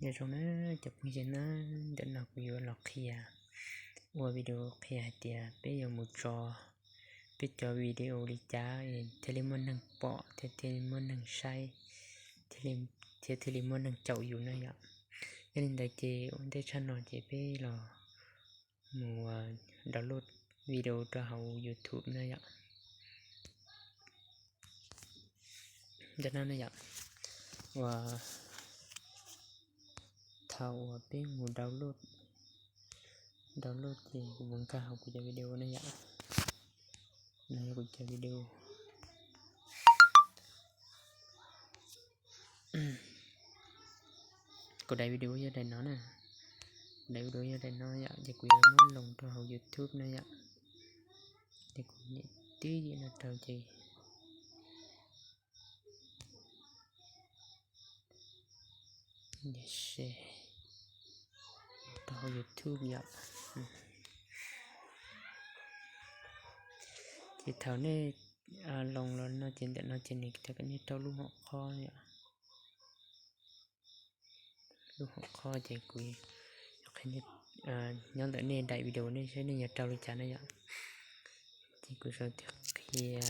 Nyob zoo na cov phooj ywg na, ntawm no kuv yuav los qhia, ua video qhia hais tias peb yuav mus tso peb cov video li cas thiaj li muaj neeg pom thiab thiaj li muaj neeg saib, thiab thiaj li muaj neeg caum yus na yom. Yog li ntawd ces ua ntej tshaj no ces peb los mus download video rau hauv YouTube na yom. Ntawm no na yom, uas thaum uas peb mus download, download ces kuv mus nkag hauv kuv cov video na yom. No yog kuv cov video. Kuv daim video yog daim no na. Kuv daim video yog daim no yom, ces kuv yuav muab loos rau hauv YouTube na yom. Ces kuv niam twb yim no rau ces niam se rau hauv YouTube yom. Ces thaum nej loos los no ces ntawm no ces nws tias kom nej rau lub hom qhov yom. Lub hom qhov ces kuv qhia, nyob ntawm nej daim video nej saib nej yuav rau li cas na yom. Ces kuv sau tias qhia,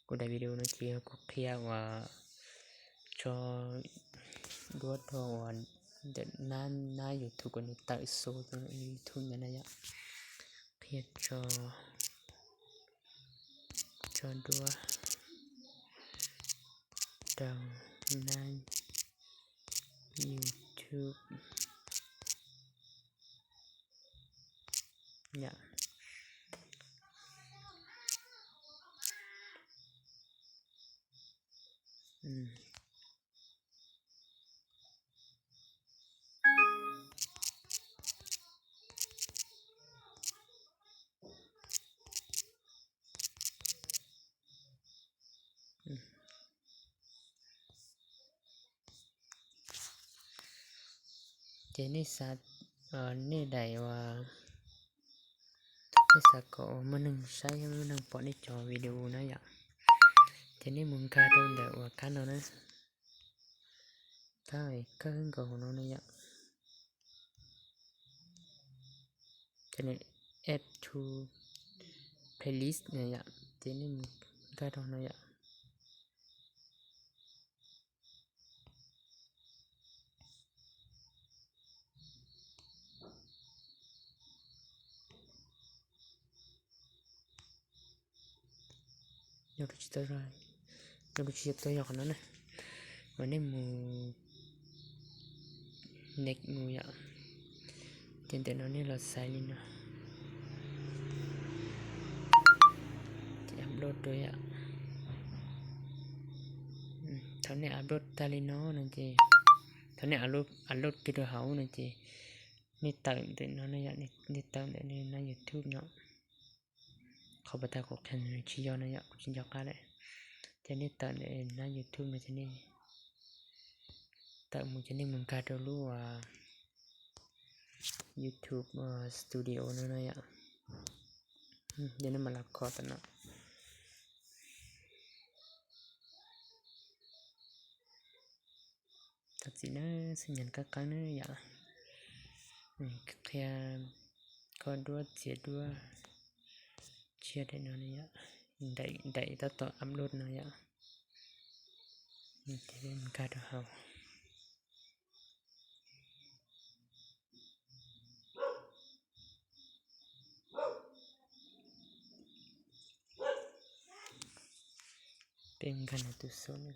kuv daim video no ces yog kuv qhia uas tso duab rau uas ntawm nab, nab YouTube kom nws tawm xu rau YouTube ntawd na yom. Qhia tso, tso duab rau nab YouTube yom. Ces nej xav, nej daim uas nej xav kom uas muaj neeg saib, muaj neeg pom nej cov video na yom, ces nej mus nkag rau ntawm uas kab no na. Kab kawg nkaus no na yom. Ces nej add to playlist na yom, ces nej mus nkag rau no yom. Nyob rau tsis tau, nyob rau tsis tau yog qhov no na, mas nej mus next mus yom. Ces ntawm no nej los xaiv li no, ces upload rau yom. Thaum nej upload tag li no no ces, thaum nej upload kiag rau hauv no ces nej tawm ntawm no na yom, nej tawm ntawm nej nab YouTube no. Qhov pas tag kuv qhia nws tsis yog na yom, kuv tsis nco qab lawm. Ces nej tawm ntawm nab YouTube no ces nej tawm mus ces nej mus nkag rau lub YouTube Studio no na yom. Ces nej mam los kho tam no. Thov txim na, xab nyas qab qab na yom. Qhia kho duab txiav duab, tsis yog daim no na yom, daim tab tom upload no yom. Ces nkag rau hauv. Peb nkag no tus xu na.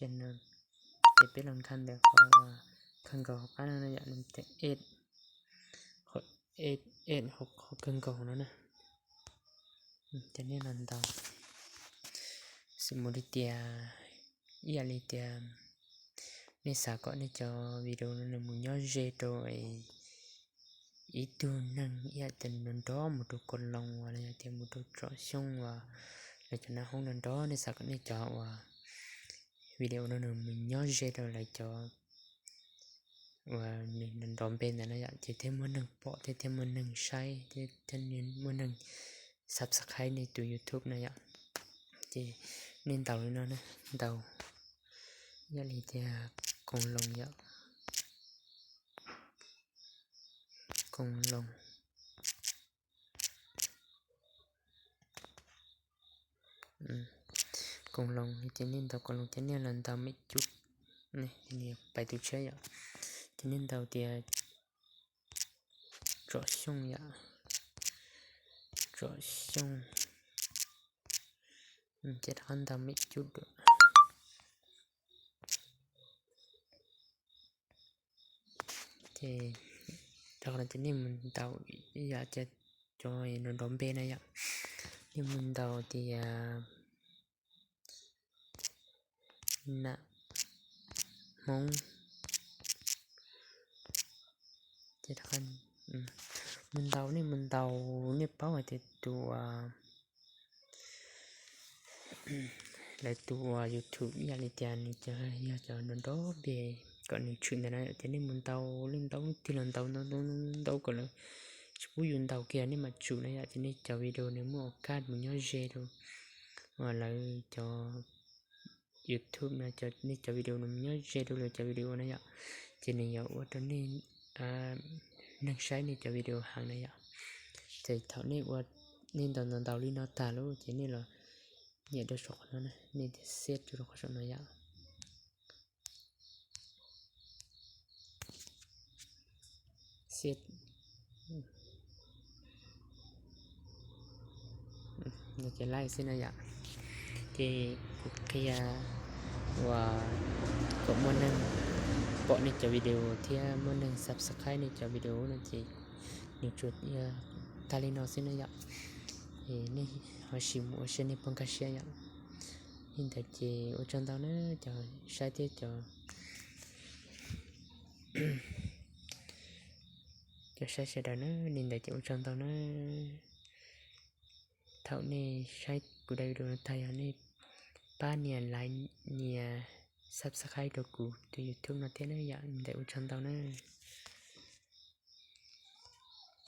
Ces no, ces peb los nkag ntawm qhov kawg nkaus hauv qab no na yom, nws tias add, add hauv qhov kawg nkaus no na. Ces nej los ntaus, xws mus li tias, ib yam li tias nej xav kom nej cov video no nws mus nyob ze rau ib tug neeg ib yam tias nrov nrov mus rau Koos Loos uas los yog tias mus rau Tsom Xyooj uas los cov nab hoob nrov nrov, nej xav kom nej cov uas video no nws mus nyob ze rau lawv cov uas nws nrov npe ntawd na yom, ces thiaj muaj neeg pom thiab thiaj muaj neeg saib thiab muaj neeg subscribe nej tus YouTube na yom. Ces nej ntaus li no na, ntaus yog li tias koom loo yom, koom loo, koom loo ces nej ntaus koom loo ces nej los ntaus mem cub, pais tus tshiab yom, ces nej ntaus tias Tsom Xyooj yom, Tsom Xyooj, ces rov qab ntaus mem cub dua. Ces rau qhov no ces nej mus ntaus yom, cov nrov npe na yom, nej mus ntaus tias Nam Hmoob, mus ntaus, nej mus ntaus, nej paub hais tias tus lawv tus uas YouTube yog li tias nws yog cov nrov npe kom nws tshwm ntawd na, ces nej mus ntaus, nej ntaus tig los ntaus ntaus ntaus kom lawv tsis pub yus ntaus kiag nej mam tsum na yom, ces nej cov video nws muaj auj kaj mus nyob ze rau uas lawv cov YouTube no, nej cov video nws mus nyob ze rau lawv cov video na yom, ces nws yuav ua rau nej neeg saib nej cov video heev na yom. Ces thaum nej ua, nej ntaus ntaus ntaus li no tag lawm ces nej los nias rau saum qhov no, nej xiab rau qhov saum no yom. Xiab, no ces laij xwb na yom. Ces kuv qhia uas kom muaj neeg pom nej cov video thiab muaj neeg subscribe nej cov video no ces nws tsuas yog tag li no xwb na yom. Es nej ho sim mus ua siab nej pog nkag siab yom. Li ntawd ces ua tsaug ntau na cov saib thiab cov, cov saib sawv daws na, li ntawd ces ua tsaug ntau na. Thaum nej saib kuv daim video no tag yog nej pab nias like, nias subscribe rau kuv tus YouTube no thiab na yom, li ntawd ua tsaug ntau na.